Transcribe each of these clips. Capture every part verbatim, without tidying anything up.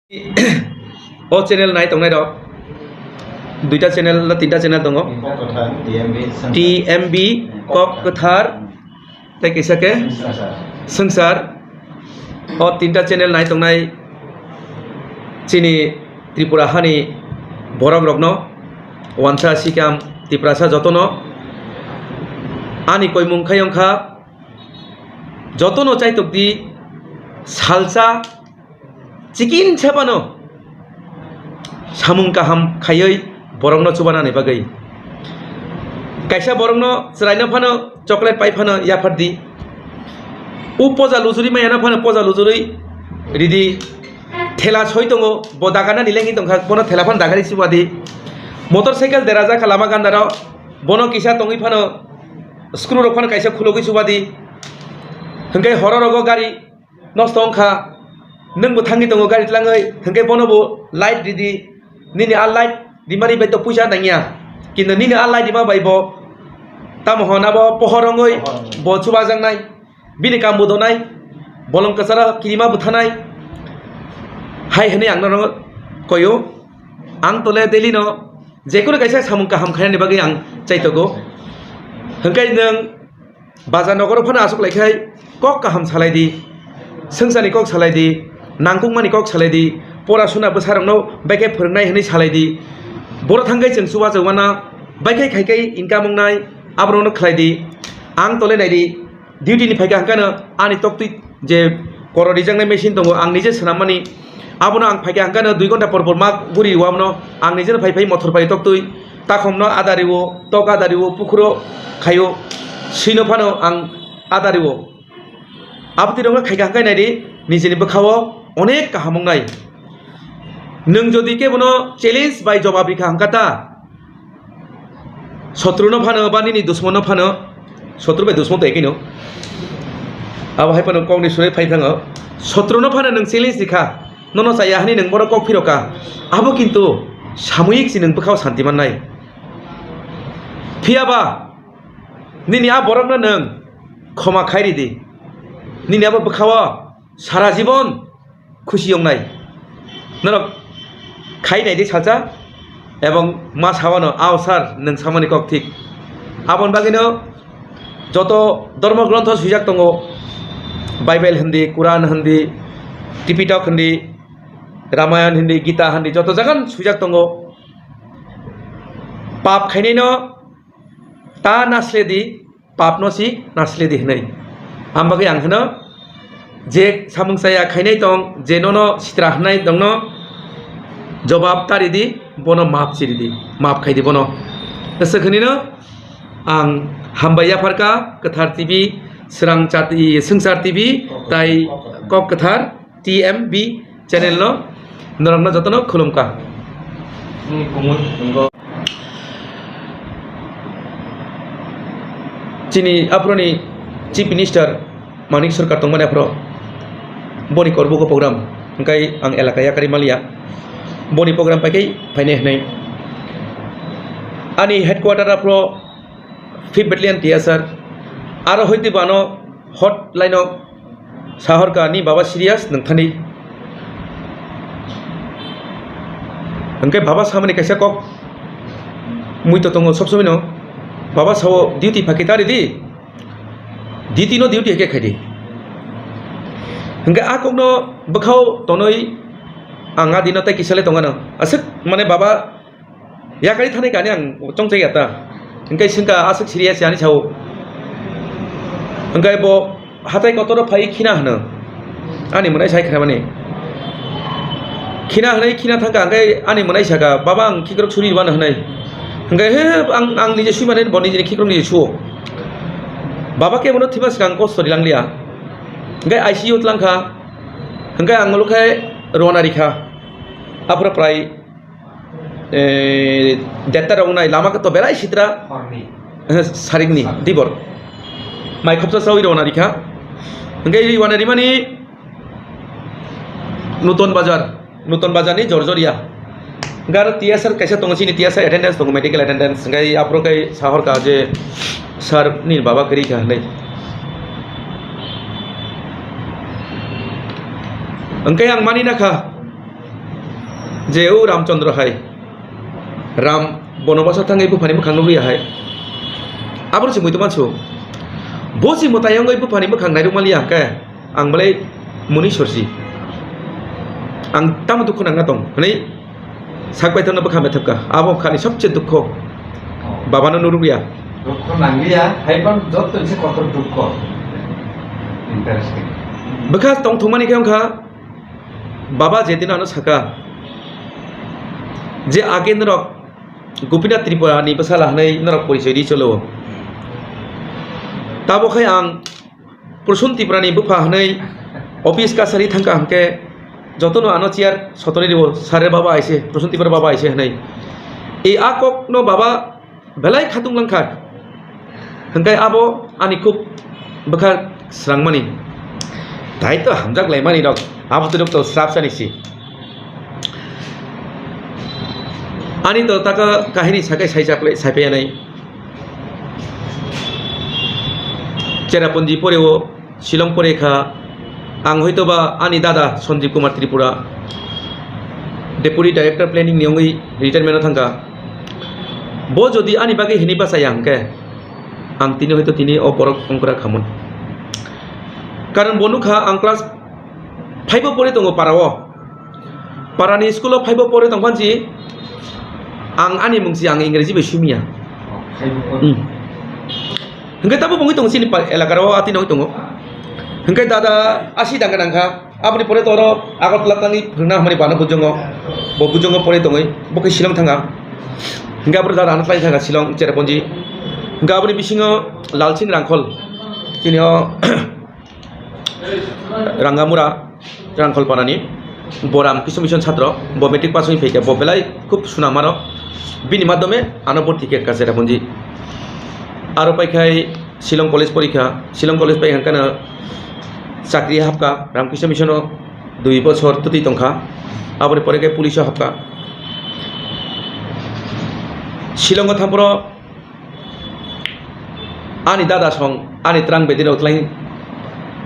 O channel nai tongnai rok, duita channel na tinta channel tongo. Kok Kwthar, T M B Swngchar. T M B Kok Kwthar, tei kaisa khe Swngchar. Swngchar. O tinta channel nai tongnai chini Tripura hani borok rokno wansa sikam Tiprasa jotono ani koimung khai wngkha, jotono chaitok di, salsa chikin sa phano samung kaham khaiwi borokno chubanani bagwi. Kaisa borokno chwraino phano chocolate pai phano yaphar di. O poja lujuri maya no phano poja lujuri ridi. Thela soi tongo, bo dagarnani lengwi tongkha, bono thela phano dagari chuba di. Motor cycle derajak kha lama gandaro, bono kisa tongwi phano screw rok phano kaisa khulogwi chuba di. Hwnkhe horo rogo gari nosto wngkha, nwng bo thangwi tongo gari tlangwi, hwnkhe bono bo light ridi, nini a light rimani bai to puisa nangya, kintu nini a light rima bai bo tamo hwn abo pohor wngwi bo chubajaknai, bini kam bo donai, bolong kwcharo kirima bwthanai, hai hwnwi ang norok koyo, ang tole daily no jekunu kaisa samung kaham khainani bagwi ang chaitogo, hwnkhe nwng Bajar nogoro phano aswk lai khai kok kaham salai di, swngcharni kok salai di, nangkukmani kok salai di, pora suna bwsarokno bai khe phwrwngnai hwnwi salai di. Boro thang khai chwng chubachu wana bai khai khai khai income wngnai, aborokno khlai di. Ang tole nai di, duty ni phaikha hwnkhe no ani toktwi je koro rijaknai machine tongo, ang nije swnammani. Abono ang phaikha hwnkhe no dui ghonta por por ma guri rw abono, ang nijeno phai phai mothor bai toktwi takhomno ada rw-o, tok ada rw-o, pukhuro khaio, swino phano ang ada rw-o. Abotwi rokno khaikha hwnkhe nai di, nijeni bwkhao onek kaham wngnai. Nwng jodi kebono challenge bai jobab rikha hwnkha ta, Sotru no phano ba nini dusmon no phano, sotru bai dusmon to ekino. Abo hai phano kokni suri phai thango. Sotru no phano nwng challenge rikha, nono chaya hani nwng borok kok phirokha. Abo kintu samoyik si nwng bwkhao santi mannai. Phiyaba nini a borokno nwng khoma khai ridi. Nini abo bwkhao sara jibon khusi wngnai. Norok khai nai di salsa, ebong ma sawano, "Ao sir, nwng samani kok thik." Aboni bagwino joto dhormo grontho swijak tongo, Bible hindi, Quran hindi, Tipitok hindi, Ramayan hindi, Gita hindi, joto jagan swijak tongo. Pap khainaino ta nasle di, papno si nasle di hwnwi. Am bagwi ang hwno, je samung chaya khainai tong, je nono sitra hwnai tongno jobab tari di, bono maap chiri di, maap khai di bono. Aswk hwnwino ang hambai yapharkha Kwthar T V, Swrang Chat-, i, Swngchar T V, tai Kok Kwthar T M B channel no norokno jotono khulumkha. Chini aphuruni Chief Minister Manik Sarkar tongmani aphuru boni korbugo program hwnkhe ang elaka yakarwi maliya, boni program paikhe phainai hwnwi ani headquarter aphuru Fifth Battalion T S R, aro hoite bo ano hotline o sahorkha ni baba serious nungthani. Hwnkhe baba samani kaisa kok mui to tongo sob somoi no, baba sao duty phakhe ta ridi, duty no duty hai khe khaidi. Hwnkhe a kokno bwkhao tonwi ang a dino tei kisa le tongano aswk mane baba Yakarwi thani kani ang chongchai ya ta. Hwnkhe swngkha aswk serious ya ani sao. Hwnkhe bo hatai kotoro phai khina hwno. Ani mwnai sai khramani. Khina hwnwi khina thangkha hwnkhe ani mwnai sakha, "Baba ang khikrok suri rwano," hwnwi. Hwnkhe, "He, ang, ang nije sui mani bo nijeni khikrok nije suo." Baba kebono thima swkang kosto ri langliya. Hwnkhe I C U tlangkha. Hwnkhe ang ulo khe rwna rikha. Aphuru prai eh, detta rok wngnai lama khe to belai sitra. Horni. Eh, sarikni dibor. Mai khopsa sawi rwna rikha. Hwnkhe rwna rimani Nuton Bazar, Nuton Bazar ni Jorjoria. Hwnkhe aro T S R kaisa tongo, chini T S R attendance tongo, medical attendance. Hwnkhe aphuru khe sahorkha je sir ni baba kwrwi kha hwnwi. Hwnkhe ang mani nakha. Je o Ramchandra hai, Ram bonobasa thangwi buphani mwkhang nukliya hai. Aboro se muitu mansu. Bo se mwtai wngwi buphani mwkhang nairok manliya hwnkhe, ang belai muni sorsi. Ang tamo dukhu nangna tong, hwnwi sak baithangno bwkha methepkha. Abo wngkhani sobse dukho. Babano nurukliya. Dukho nangliya, haiphano joto se kotor dukho. Interesting. Bwkha tongthokmani khe wngkha, Baba je dino ano saka je age norok Gopinath Tripura ni bwsala hwnwi norok porichoi ri cholo. Tabo khai ang Prasun Tripura ni bupha hwnwi office kachari thangkha hwnkhe jotono ano chair sotonwi rio, "Sir, Baba aise, Prasun Tripura Baba aise," hwnwi. E a kok no Baba belai khatung langkha. Hwnkhe abo ani khub bwkha srangmani. Tai to hamjak laimani rok. Abo to rok to srapsani si. Ani to taka kahini sakai saijak lai, saipai anai. Cherrapunji poreo. Shillong pore kha, ang hoito ba ani dada Sanjeev Kumar Tripura, Deputy Director Planning ni wngwi retirement o thangkha. Bo jodi ani bagwi hinwi bachaya hwnkhe, ang tini hoito tini o borok ongkora khamun. Karon bo nukha ang class five o pore tongo para o. Parani school o five o pore tongphansi ang ani mungsi ang Ingreji bai sumiya. Hmm. Hwnkhe tabuk wngwi tongo chini pa-, elakaro atwi nogwi tongo. Hwnkhe dada asi dangka nangkha. Aboni pore to oro Agartala tangwi phwrwngna hwnmani bana bujongo. Bo bujongo pore tongwi bo khe Shillong thanga. Hwnkhe aboni dada ano khlai thanga Shillong Cherrapunji. Hwnkhe aboni bisingo Lalsing Rangkhol. Chini o Rangamura, Rangkholpanani, bo Ramkrishna Mission chhatro, bo matric pass wngwi phaikha, bo belai khub swnam aro, bini madhyome ano bhorti khe Cherrapunji. Aro paikhai Shillong College porikha, Shillong College pai hwnkhe no chakri hapkha, Ramkrishna Mission o dui bochor twtwi tongkha, aboni pore khe police o hapkha. Shillong o thamporo Ani dada song, ani twrang bedino twlang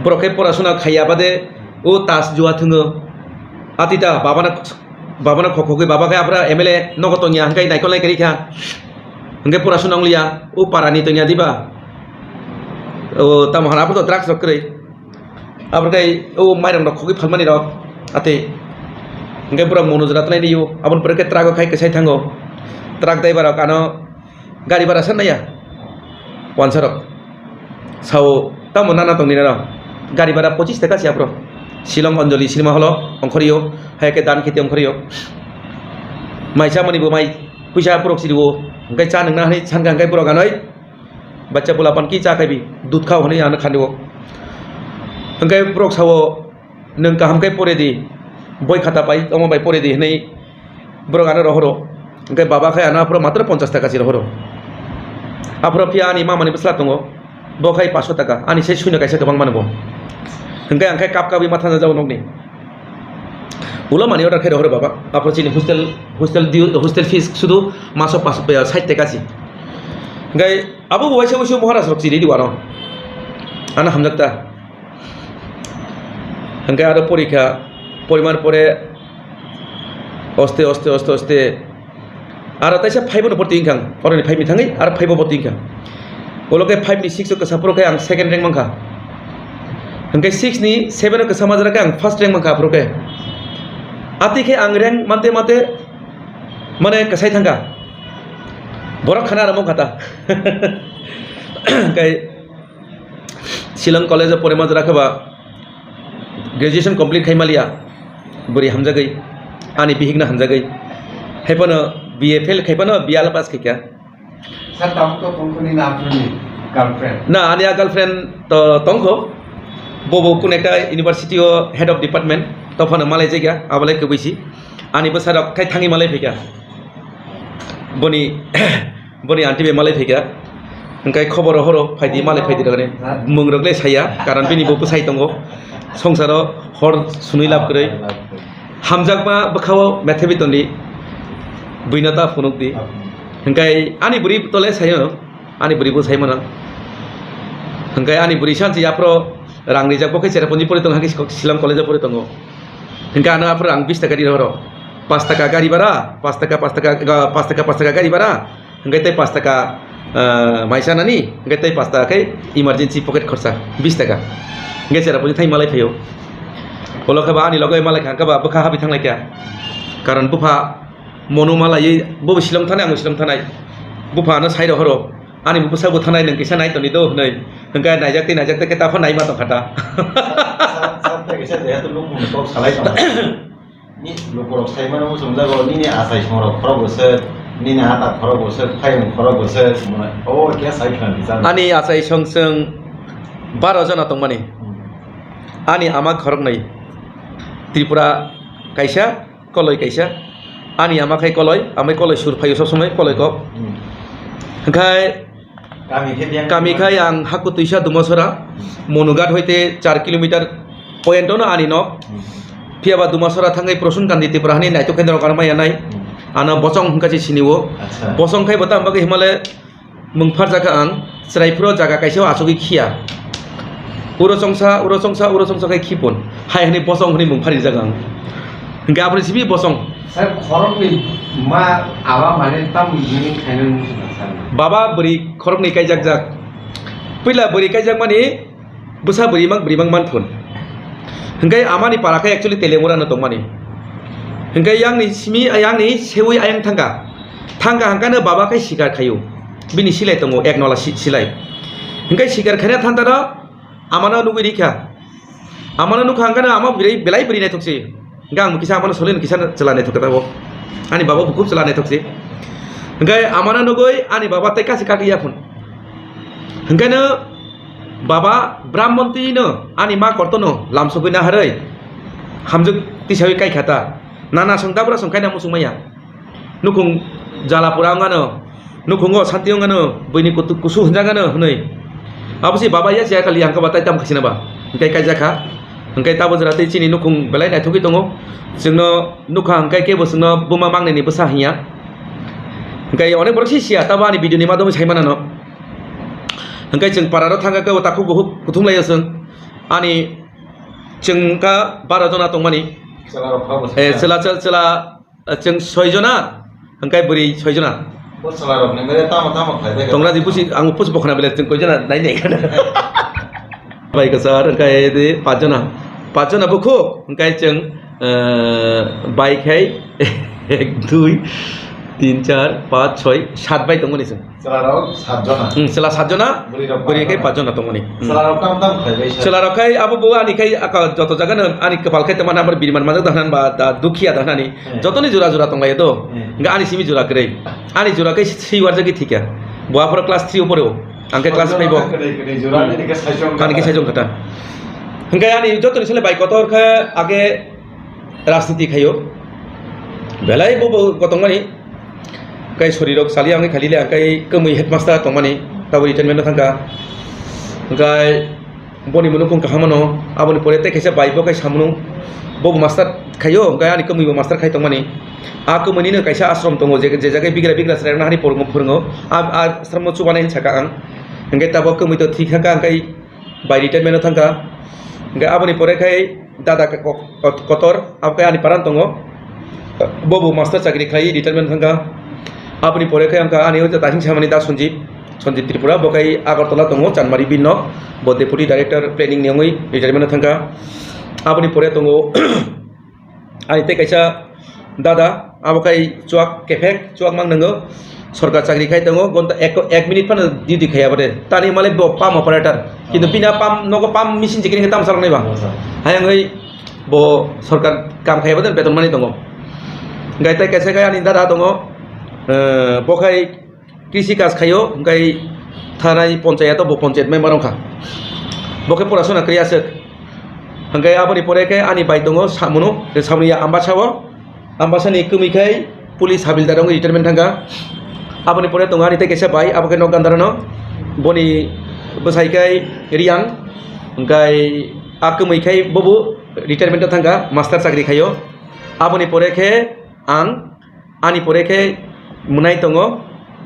borok khe porasuna khaiya bade o tas jua thwngo. Atita babana, babana khokhogwi baba khe abra M L A nogo tongya hwnkhe naikol nai kwrwi kha. Hwnkhe porasuna wngliya o parani tongya diba. O tamo hana aphuru drugs rok kwrwi. Abro khe o mairang rok khogwi phalmani rok ate. Hwnkhe borok mono jora twlai nio aboni pore khe truck o khai kwsai thango. Truck driver rok ano Gari bara san naiya. Wansa rok. Sao, tamo nana tong nina rok. Gari bara pochis taka si aphro. Shillong Anjali cinema hall o ongkhoryo, hai khe Dan Kheti ongkhoryo. Mai chamani bo mai puisa borok siriwo. Hwnkhe cha nungna hwnwi sankha hwnkhe borok anoi. Bacha bula pan ki cha khai bi. Dud khao hwnwi ano khanio. Hwnkhe borok sao, "Nwng kaham khe pore di, boi khata pai, omo bai pore di," hwnwi borok ano rohoro. Hwnkhe baba khai ano aphuru matro ponchas taka se rohoro. Aphuru phiya ani mamani bwsla tongo, bo khai paanch sho taka, ani sai suino kaisa kwbang mano bo. Hwnkhe ang khai kap kabwi matha najao nokni. Ulo money order khai rohoro baba, aphuru chini hostel, hostel due, hostel fees sudu maso paanch sho, sait taka se. Hwnkhe abo bo waisa waisa Maharaj rok chiri di wano. Ano hamjak ta. Hwnkhe aro porikha, porimar pore oste, oste, oste, oste. Aro taisa five o no borti wngkha ang, oroni five ni thangwi aro five o borti wngkha. Ulo khe five ni six o kwsa phuru khe ang second rank mankha. Hwnkhe six ni seven o kwsa majra khe ang first rank mankha aphuru khe. Atwi khe ang rank mante mante mane kwsai thangkha. Borok khana aro mokha ta. Hwnkhe Shillong College o porima jora khe ba graduation complete khai maliya, bwrwi hamjagwi, ani bihikno hamjagwi. Haiphano B A fail khai phano B A pass khaikha. Sir, tabuk to tongkho nini aphuruni girlfriend? Na, ani a girlfriend to tongkho. Bobo kun ekta university o head of department, tophano malai jaiga, abolai kwbwi si. Ani bwsarok khai thangwi malai phaikha. Boni Boni aunty bai malai phaikha, hwnkhe khobor rohoro, "Phaidi, malai phaidi," rwgani. Mung rok le saya, karon bini bo bwsai tongo, songsaro hor sunui lab kwrwi. Hamjakma bwkhao methabi tongdi, buino ta phunukdi. Hwnkhe ani bwrwi tole sayo, ani bwrwi bo sai mano. Hwnkhe ani bwrwi sansi aphro rang rijak, bo khe Cherrapunji pori tongo, hwnkhe Shillong College o pori tongo. Hwnkhe ano aphro rang bis taka ri rohoro. Pas taka gari bara, pas taka, pas taka, ga-, pas taka, pas taka gari bara, hingke tei pas taka, ah, maisa nani, hingke tei pas taka khe emergency pocket khorsa, bis taka. Hingke chera puni thai malai phaio. Olo khe ba ani loge malai kha, hingke ba bwkha habi thanglai kha. Karon bupha mono malaiwi, bo bo silong thanai, ang bo silong thanai. Bupha ano sai rohoro. Ani bo bwsa bo thanai, nwng kisa nai toni do, hwnwi. Hingke naijak tei naijak tei khe ta pho naima tong kha ta. Sa-, sa-, sa-, kaisa jehetu lukmung kok salai tong. Ni lukurok sai mano muchungjago, nini achai songrok khorok bwswk, nini ata khorok bwswk, phayung khorok bwswk, mwnai, o khe sai khna ni chang. Ani achai song chwng baro jona tongmani. Hmm. Ani ama khoroknwi. Tripura kaisa, Koloi kaisa. Ani ama khai Koloi, amai Koloi sur phaio sob somoi Koloi kok. Hmm. Hingkhai Kami khe biyang kami khai ang haku twisa Dumasora, Monugat hoite char kilometer point ono ani nok. Hmm. Phiya ba Dumasora thangwi Prosun Gandhi Tripura hani naitok khe norok ano maya nai. Hmm. Ano Bosong hingka se sini o. Acha. Bosong khai bo tamo bagwi himale mung pharjakha ang, chwrai phuru jaga kaisa o achugwi khiya. Uro chongsa, uro chongsa, uro chongsa khai khipon. Hai hwnwi Bosong hwnwi mung pharijak ang. Hingke aboni simi Bosong. Sir, khoroknwi ma aba mane tam meaning khainani muchungma sir? Baba bwrwi khoroknwi kaijakjak. Puila bwrwi kaijakmani bwsa bwrwi mang, bwrwi mang manphun. Hingke amani para khe actually Telemura no tongmani. Hingke yangni simi, yangni sewi ayang thangka. Thangka hingkano baba khe sikar khaio. Bini silai tongo ek nola si-, silai. Hingke sikar khaina thantano amano nugwi rikha. Amano nukha hingkhe ama bwrwi belai bwrwi naithok se. Hingkhe ang kisa amano solino kisa chwla naithok khe tabuk. Ani baba bo khub chwla naithok se. Hingkhe amano nugwi ani baba tei kaisa kagwi yaphun. Hingkhe no baba Brahmon twi no ani ma korto no lamsogwi naharwi hamjwk tisawi kaikha ta. Nana song tabra song kaina muchung maya. Nukhung jala pura wng ano, nukhungo santi wng ano, buini kutu-, kusu hwnjak ano hwnwi. Abo se baba ya siya kali ang kaba tai tam khasina ba. Hingkai kaijak kha. Hingkai tabo jora tei chini nukhung belai naithogwi tongo. Chwngno nukha hingkai kebo chwngno buma mangnini bwsa hinya. Hingkai onek borok si siya tabo ani video ni madhome sai manano. Hingkai chwng pararo thangkha kebo takhuk bukhuk kuthum laio chwng. Ani chwng wngkha baro jona tongmani. Chwla rok kha bo Eh, sakha. Chwla, chwla, chwla. Ah, chwng soi jona, hingkai bwrwi soi jona. Bo chwla rok ni mere tamo tamo khlai bai kha. Tongra di pusi, ang pusi bokhna bele chwng koi jona nai nai khana. Bai kwchar, hingkai di pach jona. Pach jona bukhuk, hingkai chwng, eh, bai khai ek, dui, tin, char, pach, choi, sat bai tongmani chwng. Chwla rok sat jona. Hmm, chwla sat jona, bwrwi rok bwrwi pach khai jona. Pach jona tongmani. Hmm. Chwla rok tam tam khlai bai sa. Chwla rok khai abo bo ani khai aka joto jaga no ani kwpal khai tongmani amar bini man majak da hwnba da dukhiya da hwnani. Hmm. Jotoni jora jora tonglaio do. Hmm. Hingke ani simi jora kwrwi. Ani jora khai swi warjagwi thikya. Bo aphuru class three o pore o. Ang khe class five o. Kwrwi, kwrwi jora, hmm, ani khe saichung kha. Ani khe saichung kha ta. Hingke ani jotoni sale bai kotor khe age rajniti khaio. Belai bo bo kotongmani. Kai sori rok sali ang khai le ang kai kwmwi headmaster tongmani, tabo retirement no thangkha. Hingkai boni mwnwi kung kaham mano, aboni pore tei kaisa bai bo kai samung bo bo master khaio, hingkai ani kwmwi bo master khai tongmani. A kwmwi nino kaisa ashram tongo, je, je jaga bigra bigra chwrai rokno hani phwrwngo, phwrwngo. A, a ashram o chubanai hinwi sakha ang. Hingkai tabo kwmwi to thwi kha kha, hingkai bai retirement o thangkha. Hingke aboni pore khai dada ko-, ko-, kotor, abo khe ani paran tongo. Bo bo master chakri khlai retirement thangkha. Aboni pore khai wngkha ani o daising samani da Sanjeev, Sanjeev Tripura, bo khai Agartala tongo, Chanmari bin nok. Bo deputy director planning ni wngwi retirement thangkha. Aboni pore tongo Ani tei kaisa dada, abo khai chuak kephek, chuak mang nwngo. Sorkar chakri khai tongo, gonta ek, ek minute phano duty khai abo de. Tani male bo pump operator. Kintu bini a pump, nogo pump machine chikini khe tamo salok nai ba. Acha. Hayang oi bo sorkar kam khai abo de beton mani tongo. Gai tei kaisa khai ani dada tongo. Eh, bo khai Krisi kaj khaio, hwnkhe thanai ponchayat o bo ponchayat member wngkha. Bo khe porasona kwrwi aswk. Hwnkhe aboni pore khe ani bai tongo Samunu, Samunu ya Ambasa o. Ambasa ni kwmwi khai police habildar wngwi retirement thangkha. Aboni pore tongo ani tei kaisa bai, abo khe nok gandar no. Boni bwsai khai Riyang, hwnkhe a kwmwi khai bobo retirement o thangkha, master chakri khaio. Aboni pore khe ang Ani pore khe mwnai tongo,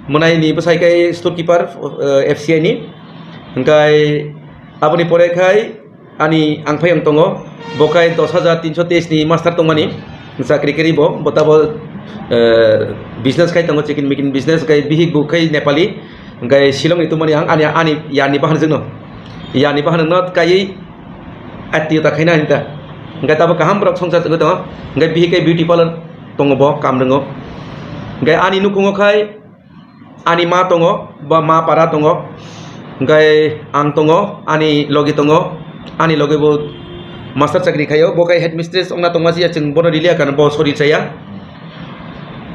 mwnai ni bwsai khe storekeeper, eh, F C I ni. Hwnkhe aboni pore khai ani angphai ang tongo, bo khai dos hajar tinso teis ni master tongmani. Chakri kwrwi bo, bo tabo, eh, business khai tongo, chicken mikin business, khai bihik bo khai Nepali, hwnkhe Shillong ni tongmani ang ani, ani yani bahan jwkno, yani bahan no kaiwi atio ta khaina hinta, hwnkhe tabo kaham borok songchar chwngwi tongo, hwnkhe bihik khe beauty parlor tongo bo, kam rwngo, hwnkhe ani nukhungo khai ani ma tongo, ba ma para tongo, hwnkhe ang tongo, ani logi tongo, ani logi bo master chakri khaio, bo khe headmistress wngna tongma siya, chwng bono riliya kano, bo sori chaya.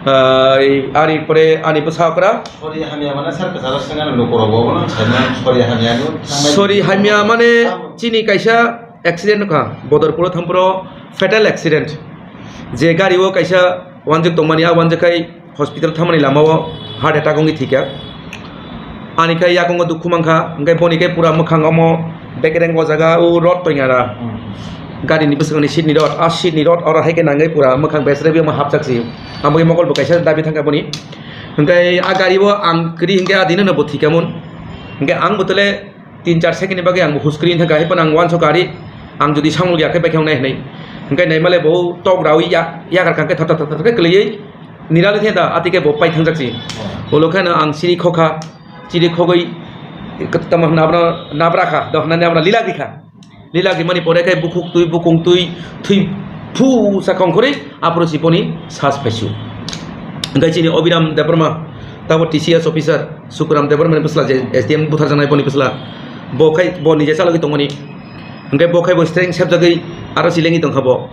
Ai, ani pore ani bwsa okra. Sori hamya mane sar kwcharo sengano nokoro bo bono saimano sori hamya no thangmani. Sori hamya mane chini kaisa accident wngkha, Bodorpuro thampuro fatal accident. Je gari o kaisa wanjwk tongmani, a wanjwk khai hospital thangmani lama o heart attack wngwi thwikha. Ani khe yakungo dukhu mankha, hwnkhe boni khe pura mwkhang omo bekereng o jaga o rot toingara. Hmm. Gari ni bwskango ni seat ni rot, a seat ni rot oro hai khe nangwi pura mwkhang besre bi omo hapjak si. Amo khe mokol bo kaisa dabi thangkha boni. Hwnkhe a gari o ang kwrwi hwnkhe a dino no bo thwikha mun. Hwnkhe ang bo tole tin char second ni bagwi ang bo huskri thangkha, hai phano ang uansukha ari, ang jodi samung ya khe baikha wngnai hinwi. Hwnkhe naimale bo tok rawi ya, yakar kha khe thar thar thar thar khe kwlwiwi nirali theda, ati khe bo pai thangjak si. Oh. Ulo kheno ang siri khokha, siri khogwi tamo nabra, nabra kha, dohna nabra lila gwi kha. Lila gwi mani pore khe bukhuk twi, bukung twi, thwi phu sa khongkhorwi, aphuru si boni sas phaisu. Hwnkhe chini Obiram Debbarma, tabo T C S officer, Sukuram Debbarma ni bwsla je S D M butharjaknai boni bwsla. Bo khai, bo nije chalogwi tongmani. Hwnkhe bo khai bo streng sepjagwi aro si lengwi tongkha bo.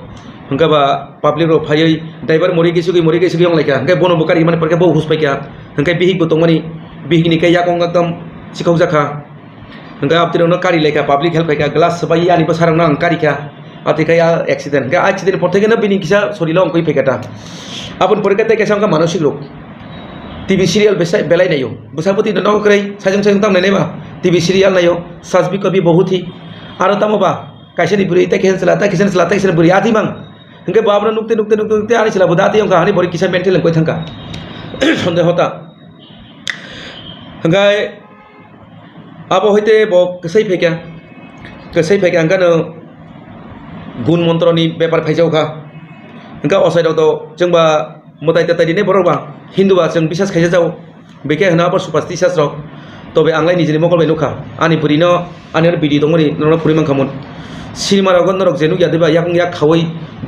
Hwnkhe ba public rok phaiwi driver muri kisugwi, muri kisugwi wng laikha. Hwnkhe bono bo kari mani pore khe bo hus paikha. Hwnkhe bihik bo tongmani, bihik ni khe yakung ekdom chikhokjak kha. Hwnkhe abtwi rokno kari laikha, public help khaikha, glass swbai ani bwsarokno ang karikha. Atwi khe a accident. Hwnkhe accident porthai kheno bini kisa sorilo wngwi phaikha ta. Aboni pore khe tei kaisa wngkha manosik rok. T V serial besai belai naio. Bwsakbwtwi no nogo kwrwi, saijwng saijwng tamo nainai ba? T V serial naio, Sas Bhi Kabhi Bahu Thi. Aro tamo ba? Kaisani bwrwi tei kaisani chwla, tei kaisani chwla, tei kaisani bwrwi atwi mang. Hwnkhe bo abono nukte, nukte, nukte, nukte ani chwla bo da atwi wngkha, ani borok kisa mental wngkha thangkha. Sondeho ta. Hwnkhe abo hoite bo kwsai phaikha, kwsai phaikha hwnkhe no gun montroni bepar phaijaukha. Hwnkhe ochairok to chwngba mwtai tatai rinai borok ba, Hindu ba chwng bisas khaisa jao. Bikhe hwno abo superstitious rok. Tobe ang lai nijini mokol bai nukha. Ani bwrwino, ani oro video tongmani norokno phurwi mankha mun. Cinema rogo norok je nukya diba yakung yak khaui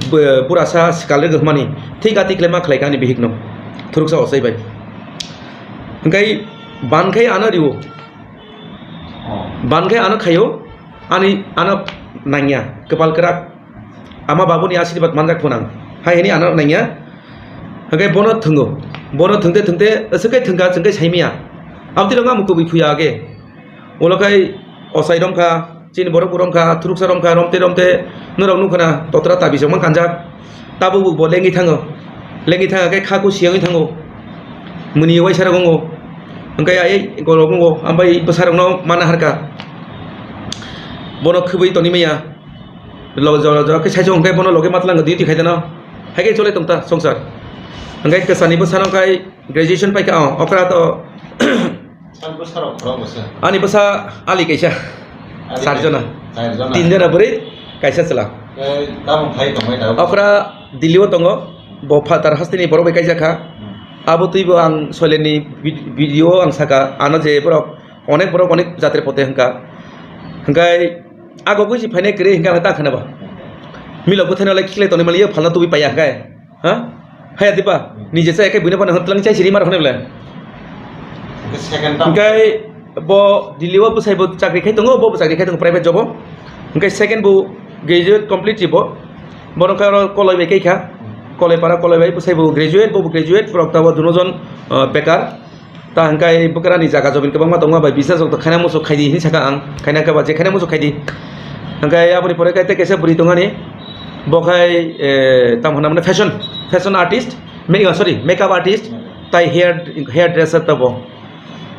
bw-, burasa sikal rwgwi hwnmani. Thik a tiklema khlaikha ani bihikno. Thuruksa ochai bai. Hwnkhe ban khai ano rio. Oh. Ban khai ano khaio. Ani ano nangya. Kwpal kwrak. Ama babuni asirwad manjak phunang. Hai hini ano nangya. Hwnkhe bono thwngo. Bono thwngte thwngte aswk khe thwngkha chwngkhe saimaya. Abtwi rok ang kubui phuya age. Ulo khai ochai romkha, chini borok bo romkha, thuruksa romkha, romte romte norok nukha na totra tabi chongma kanjak. Tabuk bo lengwi thango. Lengwi thangkha khe kha kusi wngwi thango. Muni waisa rok wngo. Hwnkhe ai gorok wngo. Ambai bwsarokno mana harkha. Bono khwbwi toni maya. Lo jora jora khe saichung hwnkhe bono loge matwlangwi duty khaidano. Haikhe chole tongta songsar. Hwnkhe kwchani bwsano khai graduation paikha, oh, okra to. Sal bwsarok khorok bwsa. Ani bwsa ali kaisa. Ali Sarjona. Kaisa, sarjona. Tinjona bwrwi, kaisa chwla. Tei tamo phai tongmai tabuk. Okra Delhi o tongo. Bo phatar hasteni borok bai kaijak kha. Hmm. Abo twibo ang soileni vid-, video o ang saka, ano je borok, onek borok onek jatre pote hwnkha. Hwnkhe Ago buji phainai kwrwi hwnkhe ang ta khana ba. Milo bwthaino lai khiklai tonwi mali, yo phalno tubui paiya hwnkhe. Ha? Haya diba? Nije chai khe buino phano hwntwlang chai siri mar hwnwi bwle. Hwnkhe second term. Hwnkhe bo Delhi o bwsai bo chakri khai tongo, bo bo chakri khai tongo private job o. Hwnkhe second bo graduate complete si bo. Bono khe oro Koloi bai kai kha. Koloi para Koloi bai bwsai bo graduate, bo bo graduate, borok tabuk duno jon, ah, bekar. Ta hwnkhe bwkrani jaga jobin kwbangma tongma bai business rok to khaina muchuk khaidi hinwi sakha ang, khaina khe ba je khaina muchuk khaidi. Hwnkhe aboni pore khe tei kaisa bwrwi tongmani, bo khai, eh, tamo hwnna mane fashion, fashion artist, me-, oh, sorry, makeup artist, tai hair, hair dresser ta bo.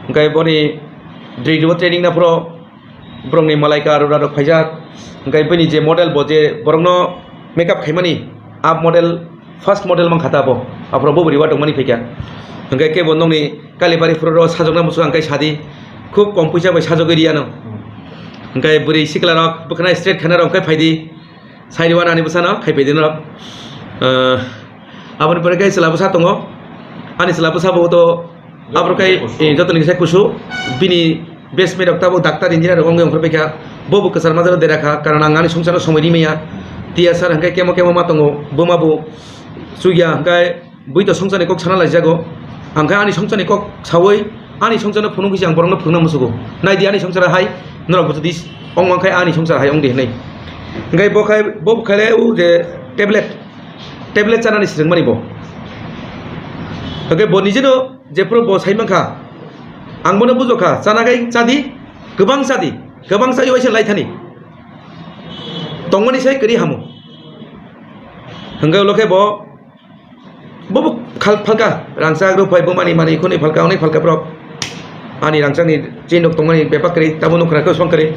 Hwnkhe boni dri-, training na phuru borokni malaika arora rok phaijak, hwnkhe bini je model bo je borokno makeup khaimani, a model, first model mankha ta bo, aphuru bo bwrwi uatok mani phaikha. Hwnkhe kebo nokni Kalibari phuru rok sajokna muchung ang khe sadi, khub kom puisa bai sajogwi riyano. Hwnkhe bwrwi sikla rok bwkhwnai straight khaina rok khe phaidi, sairi uanani bwsano khai phaidi norok. Eh, aboni pore khe chwla bwsa tongo. Ani chwla bwsa bo to abro khe, eh, jotoni kisa kusu. Bini best mate rok tabuk doctor engineer rok wngwi ongkhor paikha. Bo bo kwchar majaro dera kha, karon ang ani swngcharo somoi ri maya. Tiya sir hwnkhe kemo kemo ma tongo, buma bo chukya hwnkhe bui to swngcharni kok sana laijago. Ang khe ani swngcharni kok saui ani swngcharno phunuk khe ang borokno phunukna musugo. Nai di ani swngchar hai norok bo jodi ong mang khe ani swngchar hai ong di hinwi. Hwnkhe bo khai, bo khai le o je tablet, tablet chanani swrwngmani bo. Hwnkhe bo nijeno jephuru bo sai mankha, ang bono bujokha, chana gai chadi, kwbang chadi, kwbang chai waisa lai thani. Tongmani sai kwrwi hamo. Hwnkhe ulo khe bo, bo bo khal phalka, rangchak rwphai bumani manwi khwnwi phalka, hwnwi phalka borok. Ani rangchakni chain rok tongmani bebak kwrwi, tamo nukha khe swng kwrwi.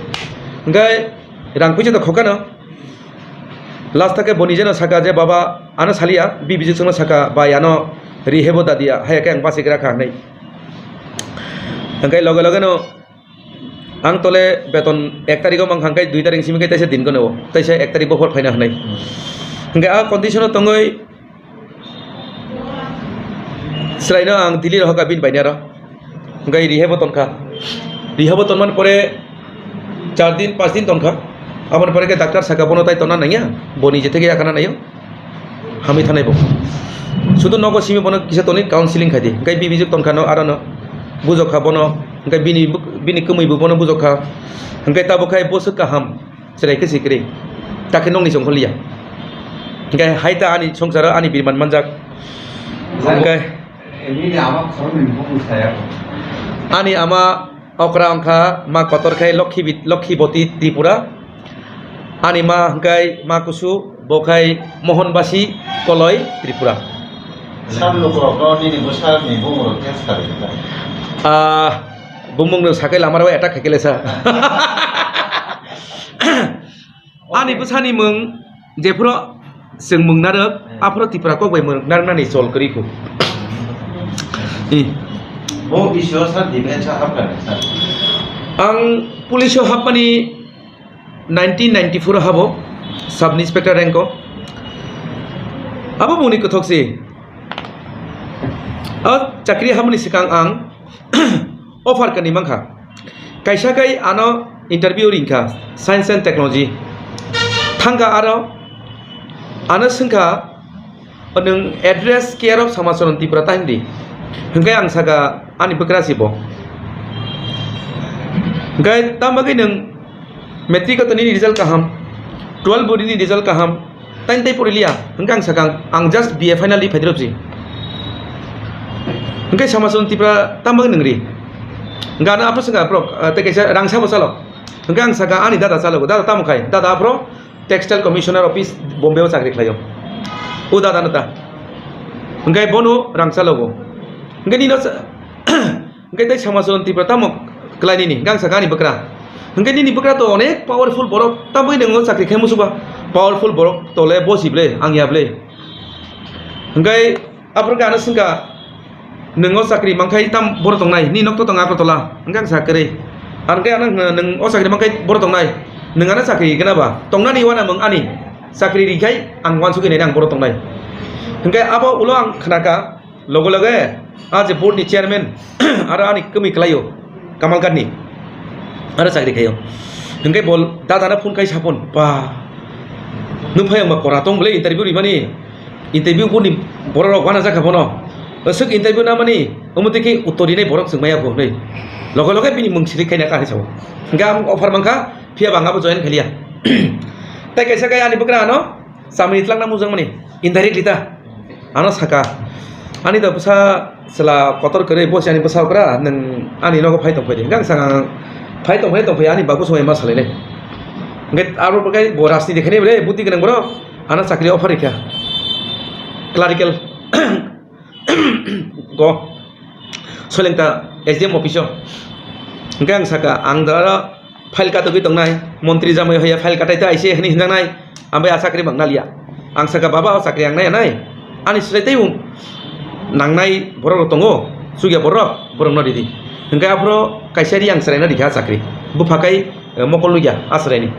Hwnkhe rang puisa to khokano. Last khe bo nijeno saka je, "Baba, ano saliya," B B J chwngno saka, "Bai, ano rihebo dadiya, haya khe ang basigra kha," hinwi. Hwnkhe loge loge no ang tole beton ek tarikh o mankha, hwnkhe dui tarikh simi khe taisa din kono, taisa ek tarikh bophor phaina hinwi. Hwnkhe a condition o tongwi chwraino ang Delhi rohorkha bini bainaro. Hwnkhe rehab o tonkha. Rehab o tonmani pore char din, panch din tonkha. Aboni pore khe doctor saka bono tai tonna nangya, bo nije theke yakarna naio. Hamwi thanai bo. Sudu nogo simi bono kisa tonwi counseling khai di. Hwnkhe B B J tonkha no aro no bujokha bono. Hwnkhe bini buk-, bini kwmwi bo bono bujokha. Hwnkhe tabuk khai bo swk kaham. Chwrai khe si kwrwi. Takhe nokni chongkhor liya. Hwnkhe hai ta ani swngcharo ani birman manjak. Hwnkhe Nini ama khoroknwi bukhuk saya. Ani ama okra wngkha ma kotor khai Lokhi Bit-, Lokhiboti Tripura. Ani ma hwnkhe ma kusu bo khai Mohonbasi Koloi Tripura. Sir, lukurokno nini bwsani bumung rok test kharwi kha. Ah, bumung rok sakai lama rok attack khai khe le sa. Ani bwsani mung jephuru chwng mung narwk, hmm, aphuru Tripura kok bai mung narwknani chol kwrwi kho. Hmm. Bo bisio sa defense o hapkha ni sa? Ang police o hapmani nineteen ninety-four o habo, sub inspector rank o. Abo bungni kwthok se. O chakri hapmani swkang ang offer kani mankha. Kaisa kai ano interview ringkha, Science and Technology. Thangkha aro ano swngkha, "Nwng address care of Samacharan Tripura ta hindi?" Hwnkhe ang saka, "Ani bwkra si bo." Hwnkhe tamo bagwi nwng matric o to nini result kaham, twelve bo nini result kaham, tani tei pori liya? Hwnkhe ang sakha, "Ang just B A final ri phaidi rw si." Hwnkhe Samacharan Tripura tamo bagwi nwng ri? Hwnkhe ano aphuru swngkha borok, ah, tei kaisa rangsa bo chalo. Hwnkhe ang sakha, "Ani dada chalogo, dada tamo khai?" Dada aphuru Textile Commissioner Office Bombay o chakri khlaio. O dada no ta. Hwnkhe bono rang chalogo. Hwnkhe nino sa-, hwnkhe tei Samacharan Tripura tamo kwlai nini? Hwnkhe ang sakha, "Ani bwkra." Hwnkhe nini bwkra to onek powerful borok, tamo nwng o chakri khe musuba? Powerful borok tole bosi ble, ang ya ble. Hwnkhe aphuru khe ano swngkha, "Nwng o chakri mankhai tam boro tongnai, nini nok to tong Agartala?" Hwnkhe ang sa, "Kwrwi." Ang khe ano hwnkha, "Nwng o chakri mankhai boro tongnai, nwng ano chakri gana ba? Tongnani uanamung ani, chakri rikhai ang uansugwi nainai ang boro tongnai." Hwnkhe abo ulo ang khnakha, loge loge a je board ni chairman aro ani kwmwi kwlaio, Kamalghat ni, aro chakri khaio. Hwnkhe bo dada no phone khai sa phone, "Ba, nwng phai wngba kora tong bwle interview rimani, interview bo ni borok rok uanajak kha bono. Aswk interview namani, omo twi khe uttor rinai borok chwng maya bo," hinwi. Loge loge bini mung siri khaina kha hinwi sao. Hwnkhe ang offer mankha, phiya bo ang abo join khailiya. Tei kaisa khe ani bwkra ano chamani twlangna mujangmani, indirectly ta. Ano saka, "Ani da bwsa chwla kotor kwrwi, bo se ani bwsa okra, nwng ani nogo phai tong phai di." Hwnkhe ang sakha, "Phai tong phai, tong phai, ani babu swmai ma salainai." Hwnkhe abo bo khe bo rajniti khainai bre, buddhi gwnang borok, ano chakri offer rikha. Clerical go, Soilengta S D M office o. Hwnkhe ang sakha, "Ang da aro file katogwi tongnai, montri jamai hoya file katai ta aise," hinwi hwnjaknai, ang bai a chakri mang naliya. Ang sakha, "Baba, o chakri ang naiya nai, ani swrai teibo nangnai borok rok tongo, chukya borok, borok no ridi." Hwnkhe aphuru kaisa ri ang chwraino rikha a chakri, bupha kai, eh, mokol nukya a chwraini.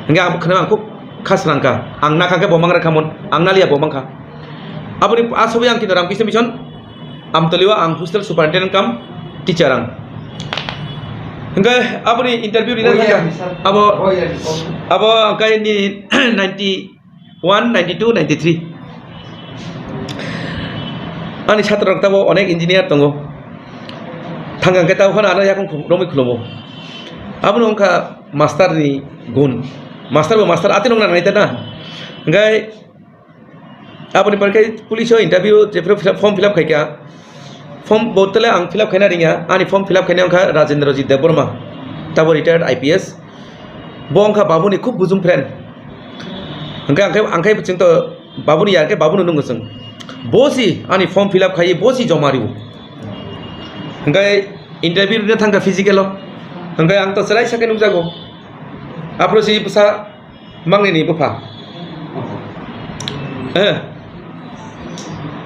Hwnkhe ang khwnwi ang khub kha srangkha, ang nakha khe bo mangra khamon, ang naliya bo mankha. Aboni asogwi ang kino Ramkrishna Mission, Amtolio ang hostel superintendent cum teacher ang. Hingke aboni interview rina thangka. Abo, abo angkai ni ninety one, ninety two, ninety three. Ani chhatrarok tabo onek engineer tongo. Thangka hingke tabo phano ano yakung khum-, romwi khulumo. Abono wngkha master ni gun. Master bo master atwi nongna nai ta na. Hingke aboni pore khe police o interview jephru fill up, form fill up khaikha. Form bo tele ang fill up khaina ringya. Ani form fill up khaina wngkha Rajendrajit Debbarma, tabo retired I P S. Bo wngkha babuni khub bujum friend. Hingke ang khe, ang khe chwng to babuni yar khe babuni nungo chwng. Bo si ani form fill up khai, bo si joma riwo. Hingke interview rina thangkha physical o. Hingke ang to chwrai sakhe nukjago. Aphuru si bwsa Mangnini bupha. Eh.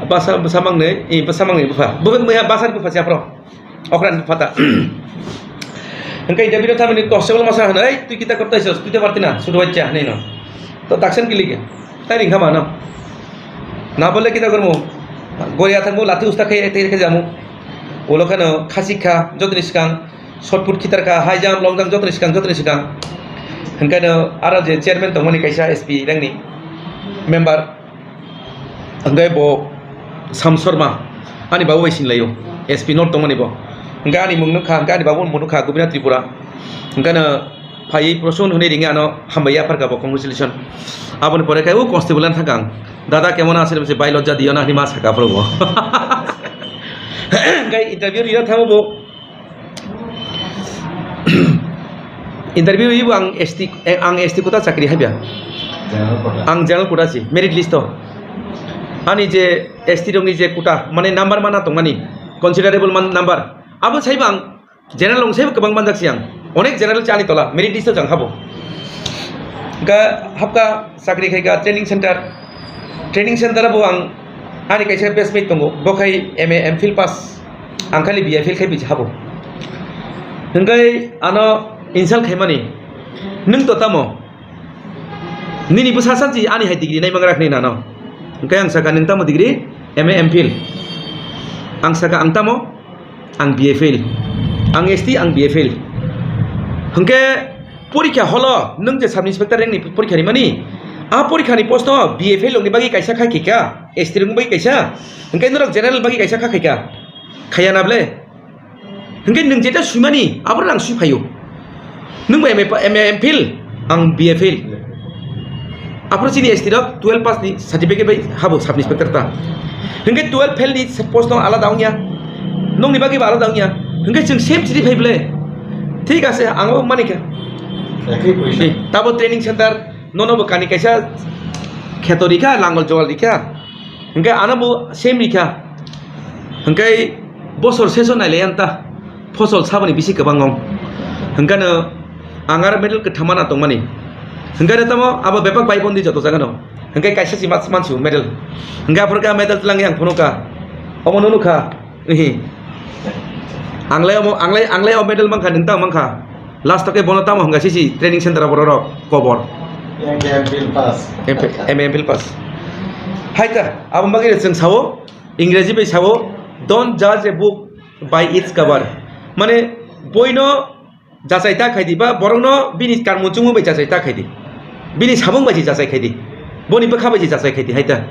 Basa, basa mangnini, eh, basa mangnini bupha. Bupha, basa ni bupha siya pro. Okra ni bupha ta. Hingke interview thamani constable masa hwnwi, "Ei, twi kita kortai sos, twi ta parti na, sudu bachcha," hwnwi no. To taksan kili ke. Tai ring khama no. Na bole kita kormo. Gori athang mo lati usta khai, khai, khai jamu. Ulo khano khasi kha, jotoni swkang. Shot put khitar kha, high jump, long jump, jotoni swkang, jotoni swkang. Hingke no aro je chairman tongmani kaisa S P rengni member. Hingke bo Sam Sharma, ani babu bai sinlaio, S P North tongmani bo. Hingke ani mung nukha, hingke ani babu mung nukha, Gobinath Tripura. Hingke no phaiwi proson hwnwi ringi ano hambai yapharkha bo, congratulation. Aboni pore khe o constable ano thangkha ang, "Dada, kemon achen?" Bai lojja diyo na, hwnwi ma sakha phuru bo. Hingke interview rina thango bo. Interview ibu ang S T, eh, ang S T quota chakri hai bia. General quota. Ang general quota si, merit list o. Ani je S T rokni je quota, mane number mana tongmani, considerable man number. Abo sai bang general rok sai kwbang manjak si ang. Onek general chani tola, merit list o jang habo. Ga hapka chakri khai ga training center. Training center bo ang ani kaisa batchmate tongo, bo khai M A M Phil pass, ang khali B A Phil khai bisi habo. Hingkai ano insult khaimani, "Nwng to tamo? Nini bwsa sansi ani hai degree naimangra khni nano?" Hingkai ang saka, "Nwng tamo degree?" "M A M Phil." Ang saka, "Ang tamo?" Ang B A fail. Ang S T, ang B A fail. Hingke porikha holo, nwng je sub inspector rank ni porikha rimani, a porikha ni post o B A fail rokni bagwi kaisa kha khaikha, S T rokni bagwi kaisa, hingke norok general bagwi kaisa kha khaikha, khaiya na ble? Hingke nwng jeta swimani, aboro ang swi phaio. Nwng bo M A pa-, M A M phil, ang B A fail. Aphuru chini S T rok twelve pass ni certificate bai habo sub inspector ta. Hingke twelve fail ni post no alada wngya. Nokni bagwi bo alada wngya. Hingke chwng same chiri phai ble. Thik ase, ang bo mani kha. Ekhi poisa. Eh, tabo training center, nono bo kani kaisa kheto rikha, langol jowal rikha. Hingke ano bo same rikha. Hingke bosor seso nailai ang ta. Phosol saboni bisi kwbang wng. Hingkhe no ang aro medal kwtham mana tongmani. Hingkhe no tamo abo bepak bai bondi joto jaga no. Hingkhe kaisa si mas mansu medal. Hingkhe aphuru khe medal twlang yang phunukha. Omo nunu kha. Ihi. Anglai omo, anglai, anglai o medal mankha, nwng tamo mankha. Last o khe bono tamo hingkha sisi training center o borok rok kobor. M A M phil pass. M P, M A M phil pass. Hai ta, abo bagwi chwng sao, Ingreji bai sao, "Don't judge a book by its cover." Mane, boino jachai ta khaidi, ba borokno bini karmu chungmu bai jachai ta khaidi, bini samung bai se jachai khaidi, boni bwkha bai se jachai khaidi, hai ta.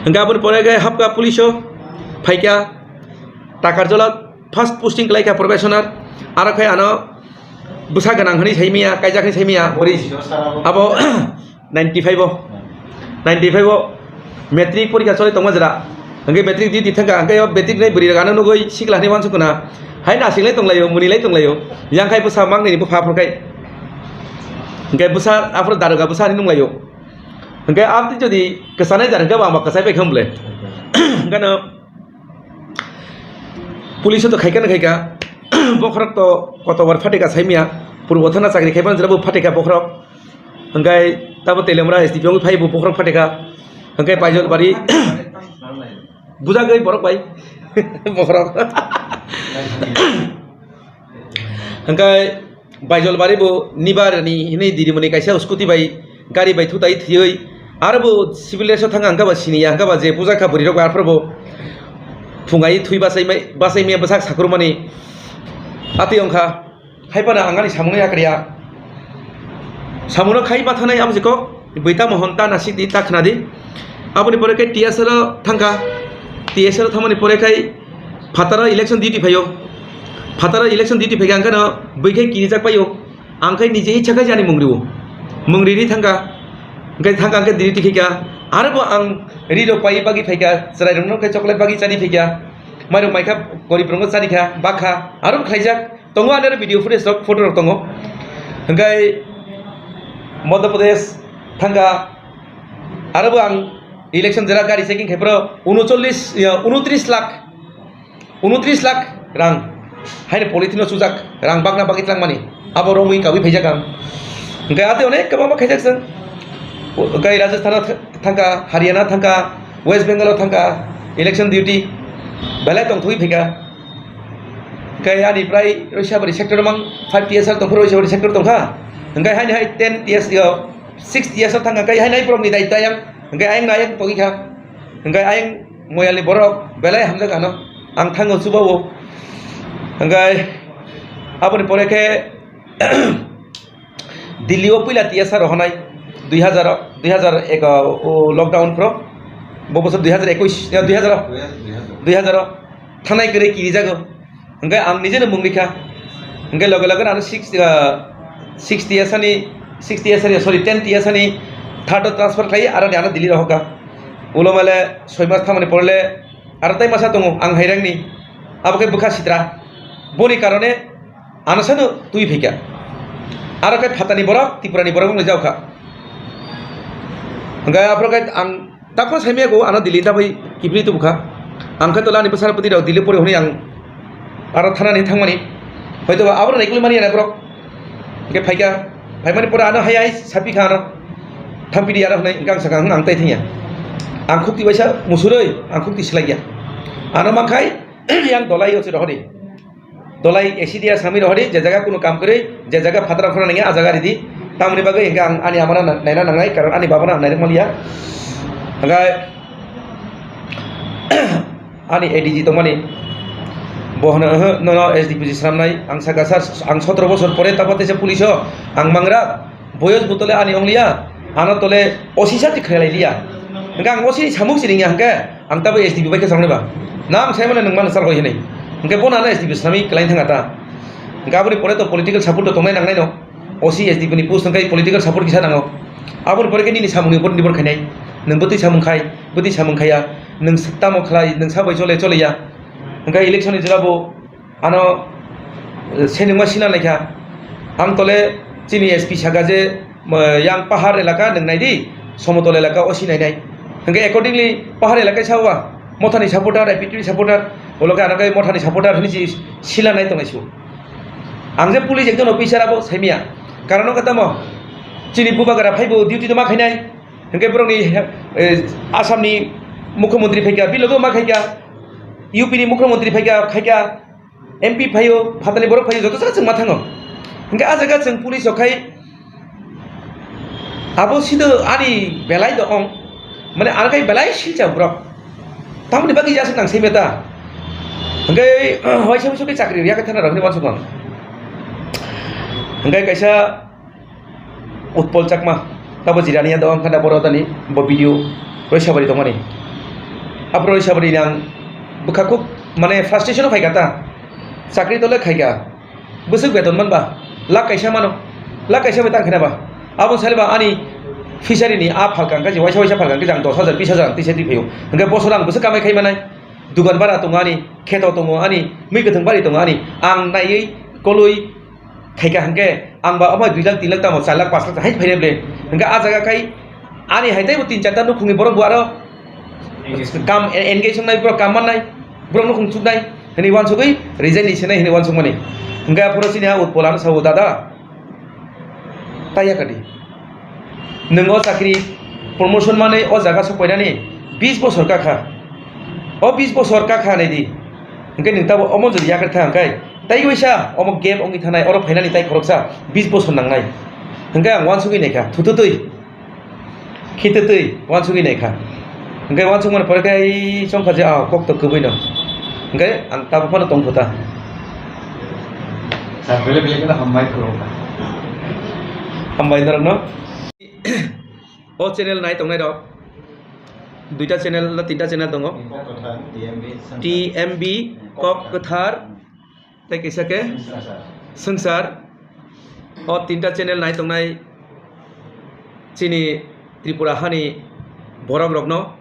Hingke aboni pore khe hapka police o phaikha, Takarjola first posting khlaikha probationer, aro khe ano bwsa gwnang hwnwi saimaya, kaijak hwnwi saimaya, bwrwi abo ninety five o, ninety five o matric porikha choli tongma jora. Hingke matric duty thangkha, hingke o matric nai bwrwi rok ano nugwi sikla hwnwi wansukna. Hai nasinglai tonglaio, munilai tonglaio. Yang khai bwsa mangnini bupha aphuru khai. Hingke bwsa aphuru daroga bwsa hwnwi nunglaio. Hingke aboni jodi kwchanai jar hingke bo ang bo kwchai bai kha hwnle. Hingke no Police o to khaikha na khaikha, bokhorok to kotobar phatikha saimya, purbo thana chakri khaiphano jora bo phatikha bokhorok. Hingkai tabo Teliamura S D P wngwi phai bo bokhorok phatikha. Hingkai Baijolbari bujagwi borok bai bokhorok. Hingkai Baijolbari bo nibar ni hinwi didimoni kaisa scooty bai gari bai thutai thwiwi Aro bo civil dress o thang ang kaba sini ya, ang kaba je puja kha bwrwi rok, arpor bo phungai thui basai mai, basai mai bwsak sakrumani. Atwi wngkha, hai phano ang ani samungno yakriya. Samungno khai ma thanai amjikok, bwita mohon ta nasik di, ta khna di. Aboni pore khe T S R o thangkha, T S R o thangmani pore khai phataro election duty phaio. Phataro election duty phaikha ang kheno bwi khai kirijak paio. Ang khe niji icha khe jani mungri o. Mungri ri thangkha. Hingke thangkha hingke diri tikhi kha. Aro bo ang ri rok pai bagwi phaikha. Chwrai rok no khe chocolate bagwi chani phaikha. Mai rok maikha, gorib rok no chani kha, bakha. Aro bo khlaijak. Tongo ani aro video footage rok, photo rok tongo. Hingke Madhya Pradesh thangkha. Aro bo ang election jera gari checking khai phoro unocholish, ya, unotris lakh. Unotris lakh rang haino polythene o chujak, rang bakna bagwi tlangmani, abo romwi kabwi phaijak ang. Hingke atwi onek kwbangma khaijak chwng. Hingke Rajasthan o th-, thangkha, Haryana thangkha, West Bengal o thangkha, election duty, belai tongthogwi phaikha. Hingke ani prai roisa bari sector o mang five T S R tongkha, roisa bari sector tongkha. Hingke haini hai ten T S, yo, six T S R thangkha, hingke haini hai borokni daitwa yang, hingke ayang na ayang tongwi kha. Hingke ayang Moyalni borok belai hamjak ano, ang thango chubawo. Hingke aboni pore khe Delhi o puila T S R rohonai dui hazar, dui hazar ek o lockdown phro, bo bosor dui hazar ekush, ya, dui hazar, dui hazar thanai kwrwi kirijago. Hingke ang nijeno mungri kha. Hingke loge loge ano six, ah, six T S ani, six T S ani, sorry, ten T S ani third o transfer khlai, aro ni ano Delhi rohorkha. Ulo male soi mas thamani porle aro tai masa tongo ang hairangni. Abo khe bwkha sitra. Boni karone ano sano twi phaikha. Aro khe phatani borok, Tripurani borok wngwi jaokha. Hingke aphuru khe ang Takhuk saimaya go ano Delhi ta bai kibri tubu kha. Ang khe tola ani bwsarapati rok Delhi pori hwnwi ang aro thanani thangmani. Hoito ba aboro naikolwi mani ya borok. Hingke phaikha, phaimani pore ano hai hai sapi kha ano. Thampidi aro hwnwi hingke ang sakha, "Hmm, ang tai thangya. Ang khukti baisa musuroi, ang khukti swlaiya." Ano mankhai yang dolai osi rohori. Dolai A C D ya sami rohori, je jaga kunu kam kwrwi, je jaga phataro khorang nangya, a jaga ridi. Tamoni bagwi hingke ang ani amano na-, naina nangnai, karon ani babano ang nairok manliya. Hingke ani A D G tongmani, bo hwno, "Oho, nono S D P G swnamnai." Ang saka, "Sir, ang sotoro bosor pore tabo teisa police o ang mangra." Boyos bo tole ani ongliya, ano tole O C sa ti khailai liya. Hingke ang O C ni samung si ringya hingke, ang tabo S D P bai khe sangnai ba. Na ang sai mano nwng mano sal hoi hinwi. Hingke bono ano S D P swnamwi kwlai thangkha ta. Hingke aboni pore to political support to tongnai nangnai no. O C S D P ni post hingke political support kisa nango. Aboni pore khe nini samung ni upor nibor khainai. Nwng bwtwi samung khai, bwtwi samung khaiya. Nwng tamo khlai, nwng sabai chole, choleya. Hingke election ni jora bo Ano, eh, senengma sina naikha. Ang tole chini S P saka je, eh, yang pahar elaka nwng nai di, somotol elaka o si nai nai. Hingke accordingly pahar elaka sao ba, Mothani supporter, A P T supporter, olo khe ano khe Mothani supporter hwnwi si sila nai tongnai su. Ang je police ekjon officer abo saimya. Karon wngkha tamo, chini bubagra phaibo duty tongma khainai. Hingke borokni, eh, Assamni mukhyamantri phaikha, bilogo ma khaikha, U P ni mukhyamantri phaikha, khaikha. M P phaio, phatani borok phaio, joto jaga chwng ma thango. Hingke ah jaga chwng police rok khai abo sido ani belai do ong, mane ano khai belai silcha borok. Tamoni bagwi aswk nang simi ta. Hingke, waisa waisa khe chakri riya khe thana rok hinwi uansukmang. Hingke kaisa Utpol Chakma, tabo Jirania do wngkha da boro tani bo video Roisabari tongmani. Aphuru Roisabari ni ang bwkha khub mane frustration o phaikha ta. Chakri tole khaikha. Bwswk beton manba lakh kaisa mano. Lakh kaisa bai tang khena ba. Abo sale ba ani fishery ni a phalka hwnkhe je waisa waisa phalka hwnkhe jang dos hajar bis hajar ang tisa twi phaio. Hwnkhe bosor ang bwswk kamai khai manai. Dugan bara tongo ani, kheto tongo ani, mui kwthwng bari tongo ani. Ang naiwi kolwi khaikha hwnkhe, ang ba omo dui lakh, tin lakh tamo, char lakh, panch lakh hai phainai ble. Hwnkhe ah jaga khai ani hai teibo tin charta nukhungni borok bo aro kam engage wngnai, borok kam mannai, borok nukhung chuknai hwnwi uansugwi resign ni senai hwnwi uansukmani. Hwnkhe aphuru chini ah Utpol ano sao, "Dada, taiya kadi. Nwng o chakri promotion manwi o jaga sok painani bis bosor kakha. O bis bosor kakha nai di. Hwnkhe nwng tabo omo jodi yakarwi thang khai. Tai waisa omo gap wngwi thanai, oro phainani tai khoroksa bis bosor nangnai." Hwnkhe ang uansugwi naikha, thututwi. Khititwi uansugwi naikha. Hwnkhe uansukmani pore khe ai chongkha je, ah, kok to kwbwino. Hwnkhe ang tabuk phano tongkho ta. Sir, belai belai kheno hambai khulumkha. Hambai norokno. O channel nai tongnai rok. Duita channel na tinta channel tongo. Kok Kwthar, T M B, T M B, Kok Kwthar. Tei kaisa khe Swngchar. Swngchar. O tinta channel nai tongnai chini Tripura hani borok rokno,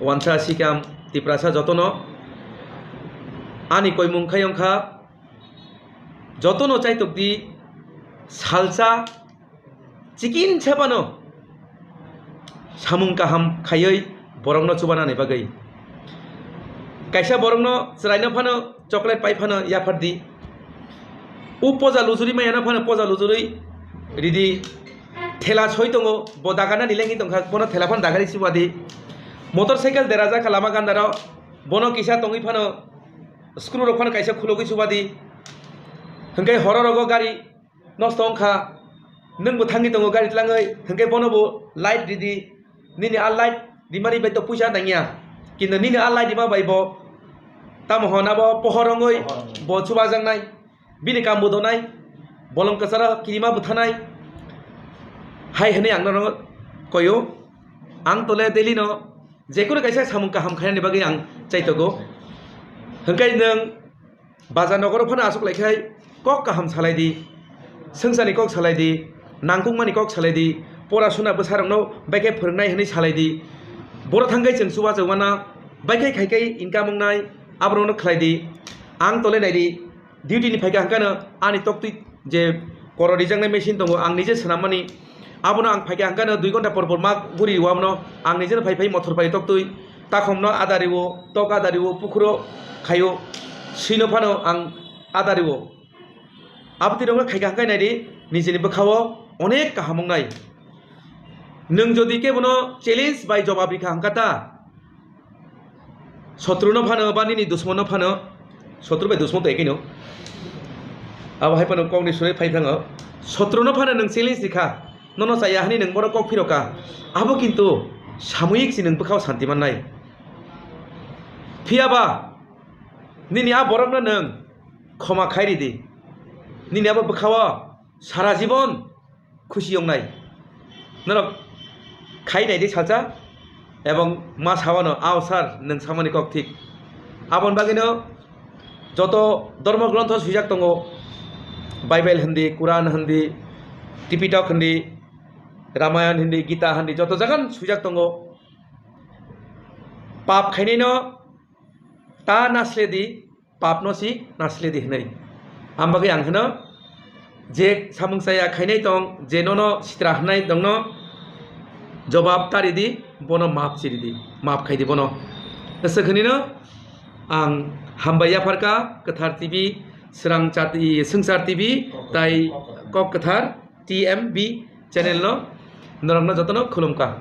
wansa sikam Tiprasa jotono ani koimung khai wngkha, jotono chaitok di salsa chikin se phano samung kaham khaiwi borokno chubanani bagwi. Kaisa borokno chwraino phano chocolate pai phano yaphar di. U poja lujuri maya no phano poja lujuri ridi. Thela soi tongo, bo dagarnani lengwi tongkha, bono thela phano dagari chuba di. Motor cycle dera jakha lama gandaro, bono kisa tongwi phano screw rok phano kaisa khulogwi chuba di. Hwnkhe horo rogo gari nosto wngkha, nwng bo thangwi tongo gari tlangwi, hwnkhe bono bo light ridi, nini a light rimani bai to puisa nangya, kintu nini a light rima bai bo tamo hwn abo pohor wngwi bo chubajaknai, bini kam bo donai, bolong kwcharo kirima bwthanai, hai hwnwi ang norok koyo. Ang tole daily no jekunu kaisa samung kaham khainani bagwi ang chaitogo, hwnkhe nwng Bajar nogoro phano aswk lai khai kok kaham salai di, swngcharni kok salai di, nangkukmani kok salai di, pora suna bwsarokno bai khe phwrwngnai hwnwi salai di. Boro thang khai chwng chubachu wana, bai khe khai khai income wngnai, aborokno khlai di. Ang tole nai di, duty ni phai kha hwnkhe no ani toktwi je koro rijaknai machine tongo, ang nije swnammani. Abono ang phaikha hwnkhe no dui ghonta por por ma guri rwo abono. Ang nijeno phai phai mothor pai toktwi takhomno ada rwo, tok ada rwo, pukhuro khaio, swino phano ang ada rwo. Abotwi rokno khaikha hwnkhe naidi, nijini bwkhao onek kaham wngnai. Nwng jodi kebono challenge bai jobab rikha hwnkhe ta, Sotru no phano ba nini dusmon no phano, sotru bai dusmon to ekino. Abo hai phano kokni suri phai thango. Sotru no phano nwng challenge rikha, nono chaya hwnwi nwng borok kok phirokha. Abo kintu samoyik si nwng bwkhao santi mannai. Phiyaba nini a borokno nwng khoma khai ridi. Nini abo bwkhao sara jibon khusi wngnai. Norok khai nai di salsa, ebong ma sawano, "Ao sir, nwng samani kok thik." Aboni bagwino joto dhormo grontho swijak tongo, Bible hindi, Quran hindi, Tipitok hindi, Ramayan hindi, Gita hindi, joto jagan swijak tongo. Pap khainaino ta nasle di, papno si nasle di hwnwi. Am bagwi ang hwno, je samung chaya khainai tong, je nono sitra hwnai tongno jobab ta ridi, bono map si ridi, map khai di bono. Aswk hwnwino ang hambai yapharkha Kwthar T V, Swrang Chat-, i, Swngchar T V, tai Kok Kwthar T M B channel no norokno jotono khulumkha.